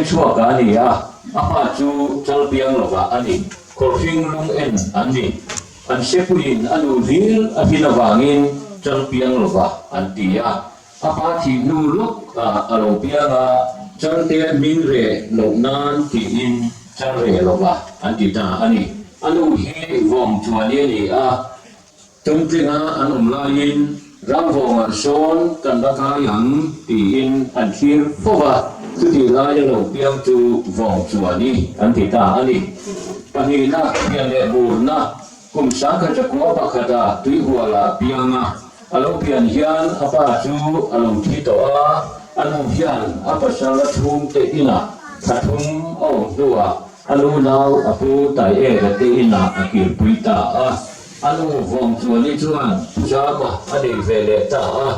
Chhuaka a ni a, a pa chu Chalpianglova a ni. Khawlhring lung en an ni. An sepuiin a nu hlir a hin avangin Chalpianglova an ti a. A pa thih hnu lawk ah a lo piang a, Chalte hming reh loh nan tiin Chal reh lova an ti ta a ni. A nu hi Vawmchuani a ni a, Tumtlinga an awm laiin Ramvawngah sawn kan va kai ang tiin an thlir fo va, chutih laia lo piang chu Vawmchuani an ti ta a ni. Pahnihna, pian leh burna, kum 1901 ah Tuihualah piang a, A lo pian hian a pa chu a lo thi tawh a, a nu hian a pasal a chhungte inah thla thum a awm hnuah a nu nau a pu Taieka te inah a kirpui ta a. A nu Vawmchuani chuan Zama a nei ve leh ta a,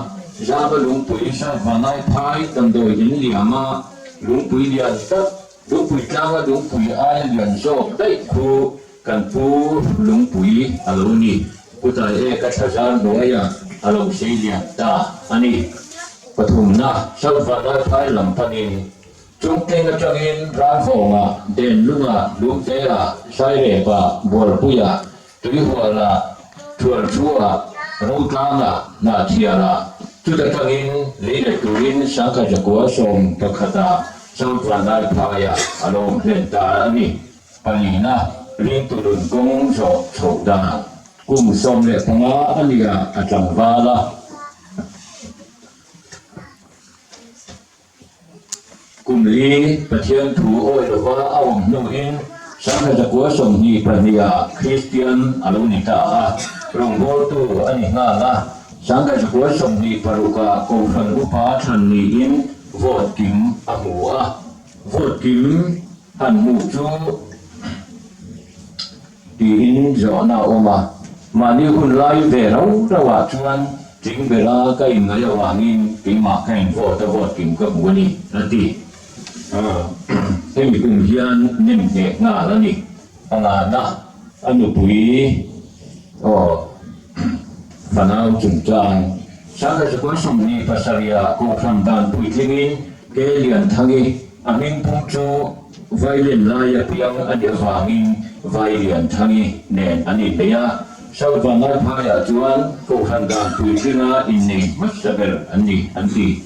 Zama lungpui Sangvanai phai damdawi in liam a, lungpui lian tak, lungpui tlanga lungpui aia lian zawk daih khu Kan pu lungpui a lo ni. Pu Taieka thlazar hnuaiah a lo sei lian ta a ni. Pathumna, South Vanlaiphai lam panin Chungteng atangin Ralvawngah, Denlungah, Lungteah, Sairepah, Bualpuiah, Tuihualah, Thualthuah, Rotlangah, Hnahthialah, chuta tangin lei let turin Sangkhajakua sawmpakhatah South Vanlaiphaiah a lo awm hlen ta a ni. Palina, ringtu nun kawng zawh chhoh dan. Kum 15 a nia a tlangval a. Kum li Pathian thu awi lova a awm hnuin 1922 ah Kristian a lo ni ta a, rawngbawltu a ni nghal a. 1926 ah Kohhran Upa thlan niin vote kim a hmu a. Vote kim Han hmuh chu tiin zawhna a awm a, mahni hun lai ve rau rau ah chuan tling bera ka inngaih avangin keimah ka in vote a vote kim ka hmu a ni a ti. Hemi kum hian nem hneh nghal a ni. A ngana a nupui aw fanau chungchang 1927 ah Kohhran dan puitlingin Ke Lianthangi A hmingpum chu Vailian laia piang a nih avangin Vailian Thangi nen an innei a, South Vanlaiphaiah chuan Kohhran dan puitlinga innei hmasa ber an ni an ti.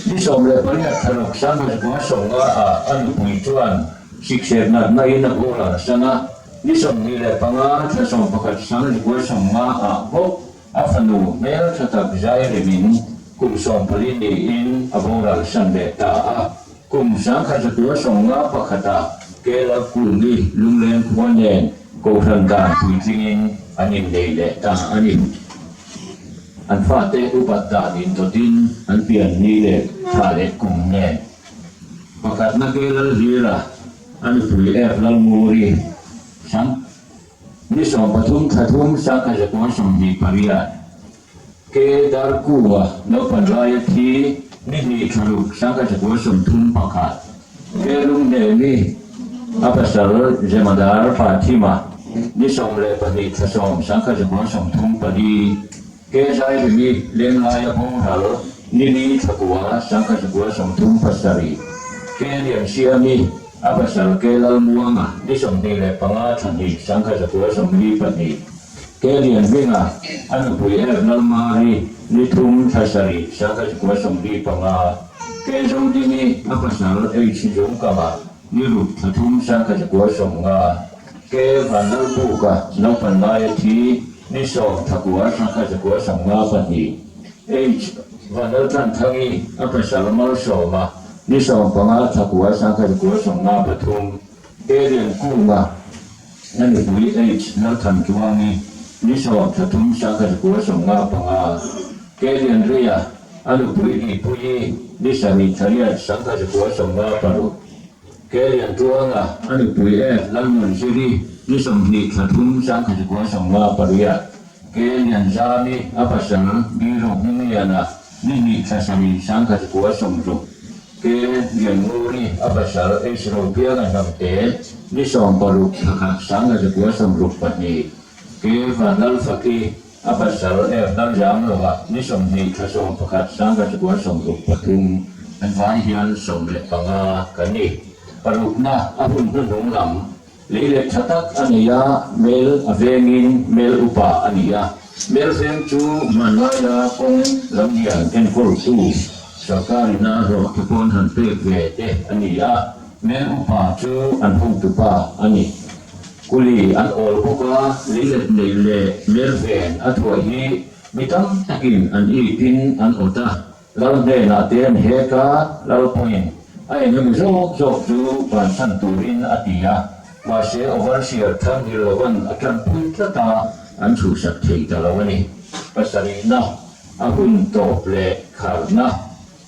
Ni 18 thlaruk 1950 ah a nupui chuan sikserh natna in a bur a san a, ni 25 thla 11 1950 ah bawk A fanu hmeltha tak zai remin kum 14 niin a boral san leh ta a. Kum 1951 ah Kela Kungi Lungleng khua nen Kohhran dan puitlingin an innei leh ta a ni. An fate upat dan indawtin an pian ni leh thla leh kum nen pakhatna Kelal Hlira a nupui F Lalnguri sang Ni 13 thla thum 1928, Ke Dar Kunga naupan laia thi ni hnih thla ruk 1931, Ke Lungnemi a pasal Jemadar Fathima ni 12 thla 10 1934, Ke Zairimi Lenglai a boral ni li thla 9 1937, Ke Liansiami A pasal Ke Lalmuanga ni 25 thla hnih 1942, Ke Lianhminga a nupui F Lalmari ni thum thla sarih 1945, Ke Zodingi a pasal H Zungkama ni ruk thla thum 1950, Ke Vanlalbuka naupan laia thi ni 10 thla 9 1952, H Vanlaltlanthangi a pasal Malsawma Ni 15 thla 9 1953, Alien Kunga a nupui H Lalthanchuangi ni 10 thla 3 1955, Alien Reia a nupui Dipuii ni 7 thla 8 1956, Alien Tluanga a nupui F Lalnunziri ni 20 thla 3 1958, Alien Zami a pasal B Rohmingliana Ni hnih thla 7 1960, Ke Liannguri a pasal H Ropianga hnamte ni 16 thla khat 1962, Ke Vanlalfaki a pasal F Lalzamlova ni 20 thla 11 1963, an vai hian 15 kan ni. Parukna a hun hnuhnung lam lei leh tha tak a nei a, mel a vengin mel upa a ni a. Mel veng chu hmanlaia kawng lam lian enkawltu sorkarina hlawh te pawn han pek ve te a ni a, mel upa chu an hotupa a ni. Kuli an awl bawk a, leilet neih leh mel ven a thuah hi mi tam takin an itin an awt a. Lal hnenah te an hek a, Lal pawhin a engemaw zawk zawk chu bansan turin a ti a, mahse overseer Thanghillova'n a tanpui tlat a, an chhuhsak thei ta lo a ni. Pasarihna, a hun tawp leh kharna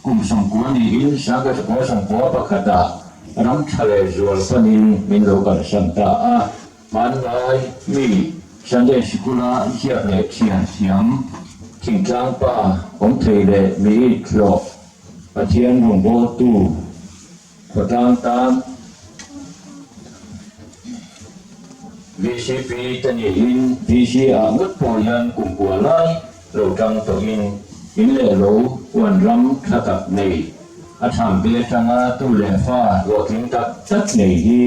kum 90 niin Sangha Chakua 91 ah ram tha leh zual panin min lo kalsan ta a. Hmanlai mi Sunday sikula ziak leh thian thiam, thingtlang pa awm thei leh mi it hlawh, Pathian rawngbawltu khawtlang tan VCP te niin VC ah ngawt pawh hian kum kua lai lo tang tawhin in leh lo huan ram tha tak nei a thlam ve atanga tu leh fa hlawhtling tak tak nei hi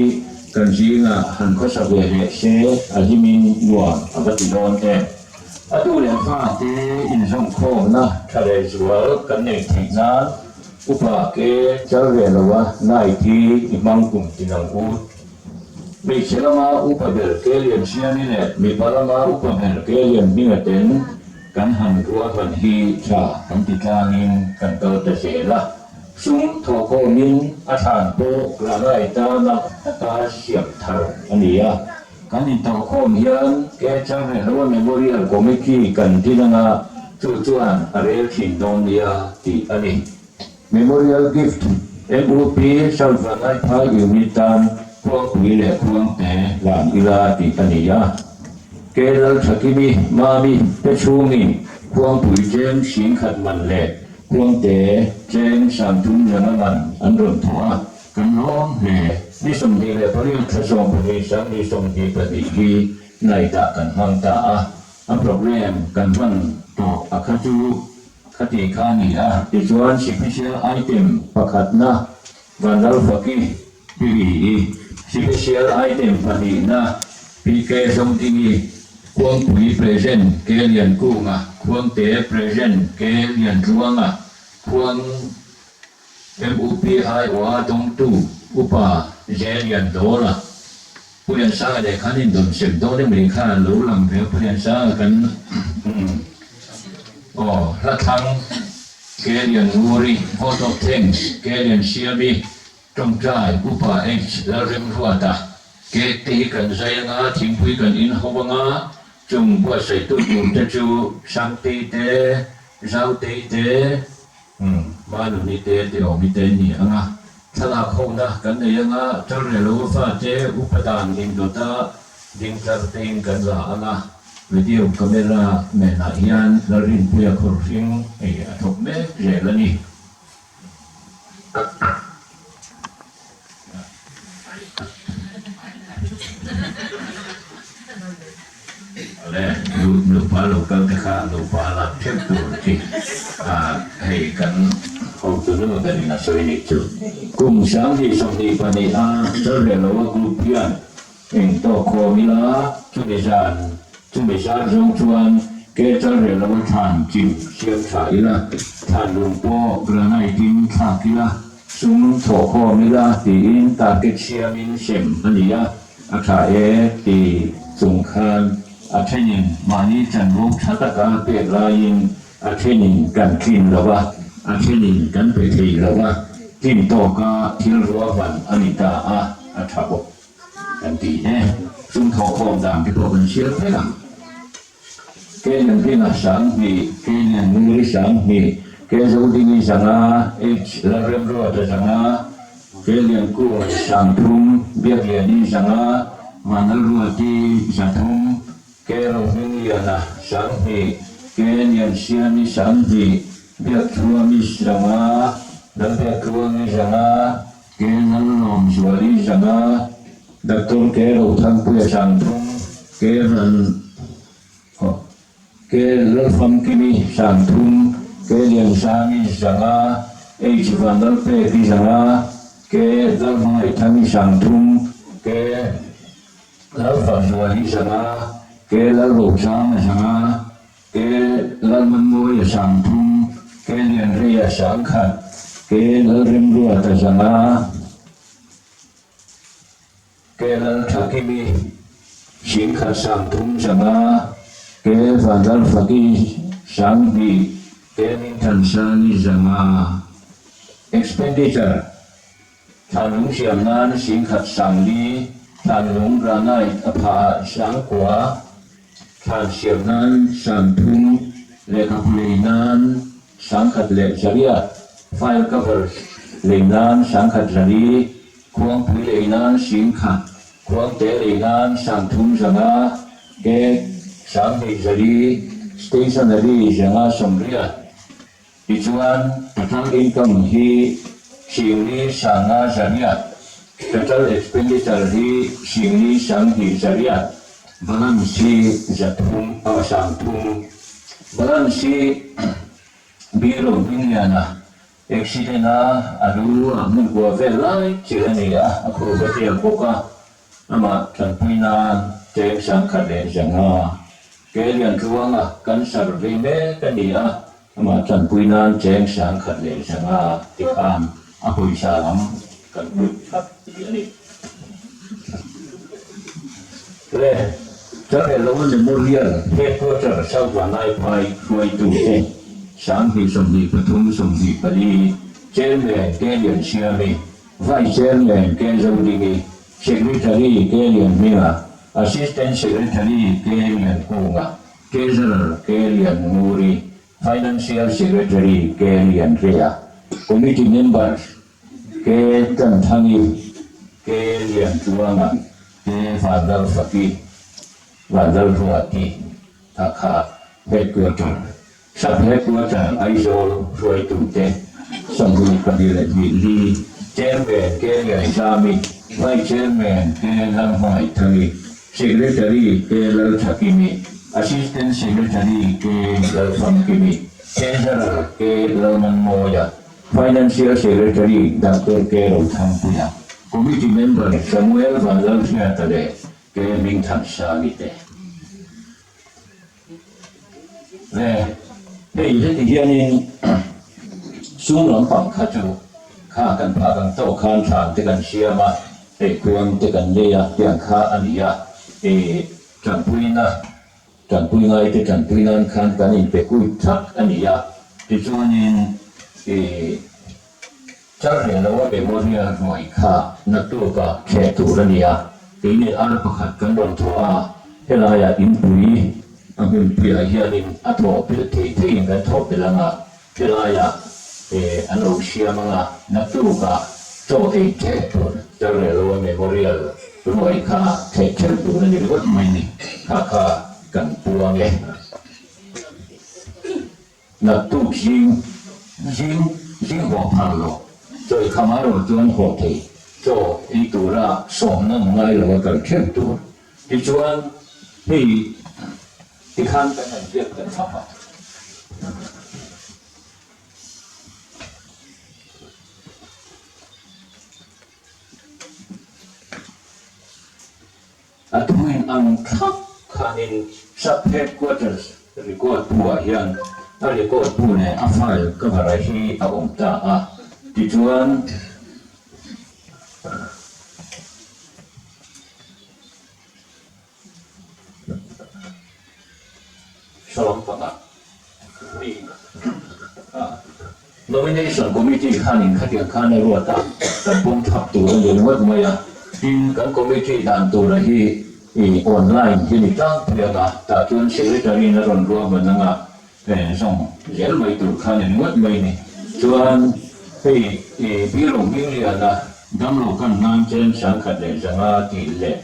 kan zingah han khawsa ve leh se a hlimin nuam a va ti dawn em. A tu leh fa te inzawmkhawmna tha leh zual kan neih theih nan upa ke chal ve lo a night hi i hmang kum tin ang u. Hmeichhe lama upa ber Kelian Siami leh mipa lama upa ber Kelian Hminga ten kan han ruahman hi tha kan ti tlangin kan kal ta zel a. Sum thawhkhawmin a thlan pawh granite tana taka siam thar a ni a. Kan intawhkhawm hian Kechar Rehloa Memorial Committee kan din anga chu chuan a rel thin dawn nia tih a ni. Memorial Gift, MUP Salvanaiphai Unit tan Khuangpui leh Khuangte hlan ila tih a ni a. K Lalthakimi, Mami, te chhungin Khuangpui cheng 10,000 man leh Khuangte cheng 30 zanga man an rawn thawh a, kan lawm hle. Ni 28 thla 12 2022 hi night-ah kan hmang ta a, a programme kan hman tawh a kha chu Khati kha a ni a. Tichuan Special Item pakhatna Vanlalfaki Piri, Special Item pahnihna PK Zodingi, Khuangpui Present K Liankunga, Khuangte Present K Liantluanga, Khuang MUPI Aw Dawngtu Upa J Liandawla, Pu Liansanga leh khan in dawn sem dawn em ri khan lo lang ve a Pu Liansanga kan aw hla thlang K Liannguri Vote of Thanks K Liansiami Tawngtai Upa H Lalremruata Cake te hi kan zai anga thingpui kan in ho anga chung buatsaihtu tur te chu Sangtei te Zautei te Umm, Manuni te Teawmi te ni anga thlalak hona kan nei anga Chalrelo fate upa dan indawta ding tlar tein kan la anga video camera menah hian Lalrinpuia khawr hring ei a thawk mek zel a ni. Le, nupa lo kal te kha nupa lak theuh tur chi a hei kan hotu nu berin a sawi nih chu. Kum 2022 a Chalrelo a group hian Eng tawk khawm ila, chumi zan, chumi zan zawng chuan ke chalrel lo a thlan chim siam tha ila, thlan lung pawh granite in thlak ila, sum thawh khawm ila tiin target siamin sem a ni a, a tha e ti chung khan a thenin mahni chanvo tha taka pek laiin a thenin kan tlin lo a, a thenin kan pe thei lo a, tlin tawka thil ruahman a ni ta a, a tha bawk. Kan ti e, sum thawhkhawm dan te pawh kan hriat vek ang. Kelian Hminga 2000, Kelian Nguri 2000, Kezodingi 500, H Lalremruata 500, Kelian Kunga 3000, Biakliani 500, Vanlalruati 300, Kerohmingliana 2000, Keliansiami 2000, Biakthuami 500, Lalbiaktluangi 500, Ke Lalawmzuali 500, Doctor Ke Rothangpuia 3000, Ke Ral Ke Lalfamkimi 3000, Ke Liansangi 500, H Vanlalpeki 500, Ke Lalhmangaihthami 30, Ke Lalfakzuali 500, Ke Lalrochanga 500, Ke Lalmanmawia 30, Ke Lianreia 1000, Ke Lalremruata 500, Ke Lalthakimi 10,000 30 500, Ke Vanlalfaki 2000, Ke Minthansangi 500. Expenditure, Thlanlung siam nan 10,000 4,000, thlanlung granite a phah ah 9,000, thlan siam nan 30,000, lehkhabu lei nan 1,800, file cover lei nan 1,400, Khuangpui lei nan 10,000, Khuangte lei nan 30 500, cake 2,400, stationery 580. Tichuan, total income hi 4,500, total expenditure hi 4,200, balance hi 300, 30. Balance hi Biro Hmingliana Accident a a lu a hmun kua vel lai chil a ni a, a khup a tiak bawk a, amah tanpui nan cheng 1,500 ke lian tluanga cancer vei mek a ni a, amah tanpui nan cheng 1,500 tikhan a pawisa lam kan put thlap tih a ni. Le Chalrelova Memorial Headquarter South Vanlaiphai hruaitute 2023 24 Chairman K Liansiami, Vice Chairman K Zodingi, Secretary K Lianhminga, Assistant Secretary K Liankunga, Treasurer K Liannguri, Financial Secretary K Lianhria, Committee Members K Tanthangi, K Liantluanga, K Vanlalfaki, Vanlalruati, Thakha Headquarter, Sub Headquarter Aizawl hruaitute 24 4, Chairman K Lianzami, Vice Chairman K Lalhmangaihthami, Secretary K Lalthakimi, Assistant Secretary K Lalfamkimi, Treasurer K Lalmanmawia, Financial Secretary Doctor K. Rothangpuia, Committee Member Samuel Vanlalhriata leh K. Hmingthansami te leh hei heti hianin sum lampang kha chu kha kan phah ang tawh khan thlan te kan siam a, hei khuang te kan nei a tiang kha a ni a, ih tanpuina Tanpui ngaite tanpui nan khan kan inpe kui thak a ni a, tichuanin i Chalrel loa memorial ruai kha naktuka thleh tur a ni a, keini ar pakhat kan rawn thawh a, helaiah inpui a hmunpuiah hianin a thawh belh thei theiin kan thawh belh ang a, helaiah an lo siam ang a, naktuka chaw ei thleh tur Chalrel loa memorial Ruai kha theih kher tur a ni ringawt mai ni, kha kha kan puang e. Naktuk zing zing zing haw phal lo, chawi kha mai rawh chuan haw thei, chaw ei tura sawmna awm ngai lo a kal kher tur. Tichuan hei tikhan kan han biak ta thlap a. A thuin ang thlap khanin Sub Headquarters record bu-ah hian a record bu leh a file cover a hi a awm ta a, tichuan 5 Nomination Committee khanin khatiang khan a ruat a, kan pawm thap tur a ni ringawt mai a. Tin, kan committee dan tura hi online hi ni tlangpui ang a, tah chuan Secretary-in a rawn ruahman ang a, zawng zel mai tur kha ni ringawt mai ni. Chuan hei Biro Hmingliana damlo kan nan chen 1500 tih leh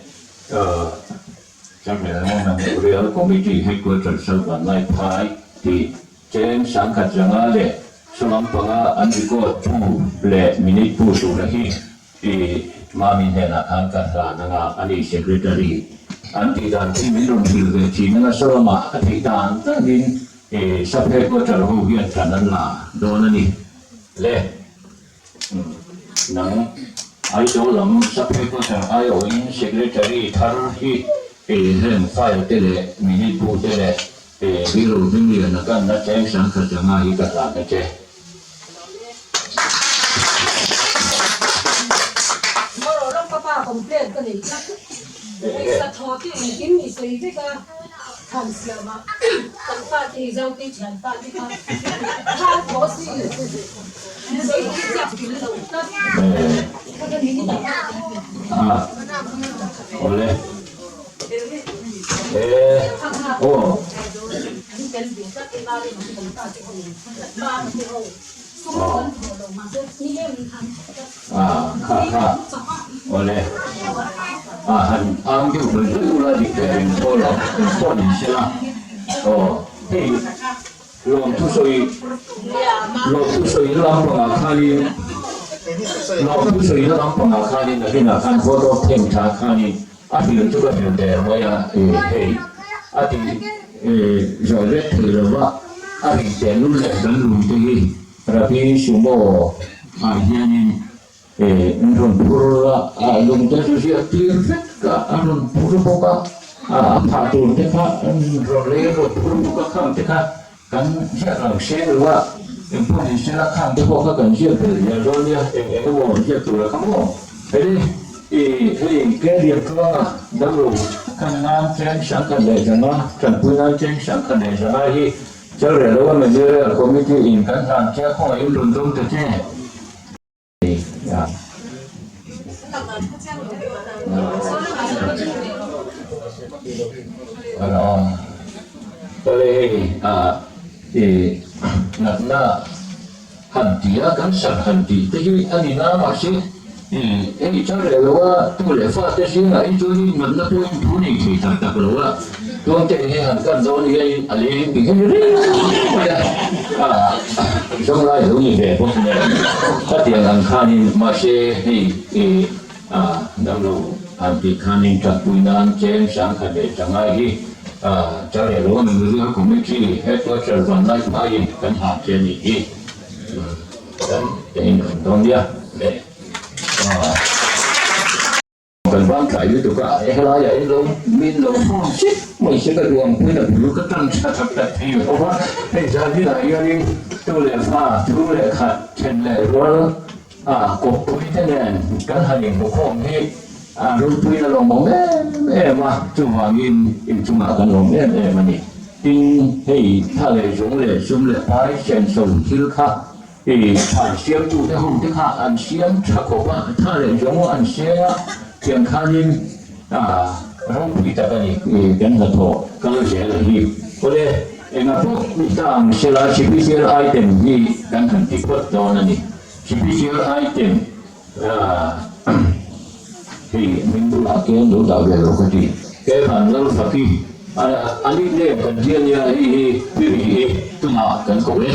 Chairman Memorial Committee Headquarter Salvan Laiphai tih cheng 1500 leh sawm panga an record pu leh minute pu tura hi i Mami hnenah khan ka hlan anga a ni Secretary an tih dan khi min rawn hrilh ve thin anga sawlamah a theih dan takin i Sub Headquarter ho hian tan an la dawn a ni le. Nang. Aizawl lam Sub-Headquarter aiawhin Secretary thar hi heng file te leh minute bu te leh Bureau hming lian a kanna cheng sangkhat zanga hi ka hlan a che. Mawrawh ram ka pa complaint ka nei tlat. Pawisa thaw te engkim i sawi vek a, thlan siam ah kan pa te hi Zote thian pa te kha kha thaw si i sawi hi chiak kil lo tlat. Ka ka minute ah Ah awle eh aw. Ah kha kha awle ah han ang deuh hlui hlui ula dik ve reng pawh lo pawh ni sela aw hei lawmthu sawi lawmthu sawi lampangah khanin lawmthu sawi lampangah khanin nakinah khan vote of thanks tha khanin A hrilh chu ka hrilh der mai a, hei a ti zawi vek thei lo va, a rin teh lul leh kan lung te hi Rabi Sumo ah hianin an rawn phur a, a lung te chu ziak tir vek a, a rawn phur bawk a, a phah tur te kha an rawn lei a rawn phur bawk a, khang te kha kan ziak lo seng lo a, engpawh ni sela khang te pawh kha kan ziak belh zel dawn nia, eng eng emaw ziak tur a kha maw? Hei i hei Kelian tluanga damlo khan nan cheng sangkhat leh zanga tanpui nan cheng sangkhat leh zanga hi Chalreh lo a Memorial Committee in kan hlan che khawngaih in rawn dawm ta che. Natna han ti a kan sak han tih te hi a ni na mahse hei chang reh lo a tu leh fa te zingah hi chuan in natna pawh in thu nei thei tak tak lo a chuan te hi han kan dawn hian a leng ti hian reng mai a. Zawng lai lo ni ve bawk nen khatiang ang khanin mahse hei i damlo han tih khanin thatpui nan cheng sangkhat leh changai hi Chaleh lo Memorial Committee Headquarter Vanlaiphaiin kan hah che a nih hi kan in rawn dawn nia le. Kan van tlai lutuk a, helaiah in lo min lo phun chip mai se ka duh ang pawhin a bul ka tan tha tak tak thei lo va, hei zan inah hianin tu leh fa, thu leh khat, then leh rual a kawppui te nen kan han inhmukhawm hi a ropuiin a lawmawm em em a, chuvangin inchungah kan lawm em em a ni. Tin, hei thla leh zung leh sum leh pai senso thil kha I than siamtute ho te kha an siam tha khawp a, tha leh zawng an seng a, tiang khanin ropui tak a ni kan hnathawh kal zel a hi. Awle, enga pawh ni ta ang sela special item hi kan han ti phawt dawn a ni. Special item hei hming bulah te an lo dah ve lo ka ti. He han lal fak hi a nickname kan hria nia hei hi Piri hi tunah kan ko e.